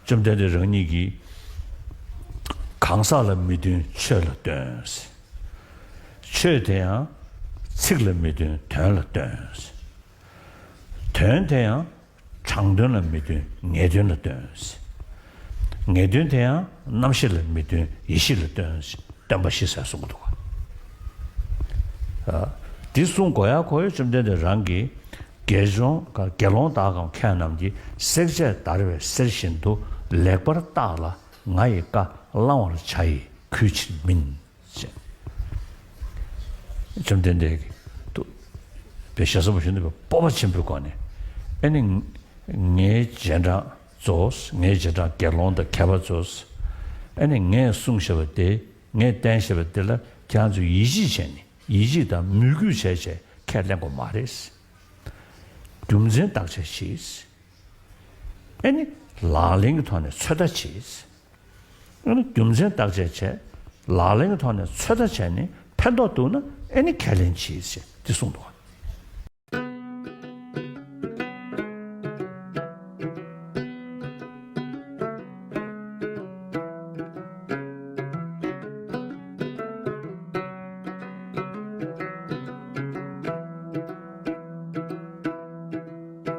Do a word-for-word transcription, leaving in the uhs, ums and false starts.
བཅོམ་ལྡན་འདས་རང་ཉིད་ཀྱིས། གང་ཟག་ལ་མི་སྟོན་ཆོས་ལ་སྟོན། ཆོས་དེ་ཡང་ཚིག་ལ་མི་སྟོན་དོན་ལ་སྟོན། དོན་དེ་ཡང་དྲང་དོན་ལ་མི་སྟོན་ངེས་དོན་ལ་སྟོན། ངེས་དོན་དེ་ཡང་རྣམ་ཤེས་ལ་མི་སྟོན་ཡེ་ཤེས་ལ་སྟོན། སྟོན་པ་བཞི་ཟེར་གསུང་གི་འདུག་ག་འདི་གསུང་དགོས་ཡ་ཁོ་བོ་བཅོམ་ལྡན་འདས་རང་གིས། དགེ་སློང་དགེ་སློང་དག་གམ་མཁས་རྣམས་ཀྱིས། བསྲེག་བཅད་བརྡར་བའི་གསེར་བཞིན་དུ། ལེགས་པར་བརྟགས་ལ་ང་ཡི་བཀའ། བླང་བར་བྱ་ཡི་གུས་ཕྱིར་མིན། ཅེས། བཅོམ་ལྡན་འདས་ཀྱིས་དཔེ་ཞེ་ས་པོ་ཞིག་འདུག་པའི་སྤོབས་པ་ཆེན་པོའི་སྒོ་ནས། ཨ་ནི་ངའི་རྗེས་འབྲང་ཚོ། ངའི་རྗེས་འབྲང་དགེ་སློང་དང་མཁས་པ་ཚོ། ཨ་ནི་ངས་གསུངས་བཞག་པ་དེ། ངས་བསྟན་བཞག་པ་དེ་ལ་ཁྱེད་རང་ཚོས་ཡིད་ཆེས་བྱས་ནས། ཡིད་ཆེས་དང་མོས་གུས་བྱས་བྱས་ཁས་ལེན་དགོས་མ་རེད། རྒྱུ་མཚན་བརྟག་དཔྱད་བྱེད། ཨ་ནི་ལག་ལེན་གྱི་ཐོག་ནས་ཚོད་ལྟ་བྱེད། ཨ་ནི་རྒྱུ་མཚན་བརྟག་དཔྱད་བྱས། ལག་ལེན་གྱི་ཐོག་ནས་ཚོད་ལྟ་བྱས་ནས་ཕན་ཐོགས་འདུག་ན། ཨ་ནི་ཁས་ལེན་བྱེད་ཅེས་འདི་གསུངས་འདུག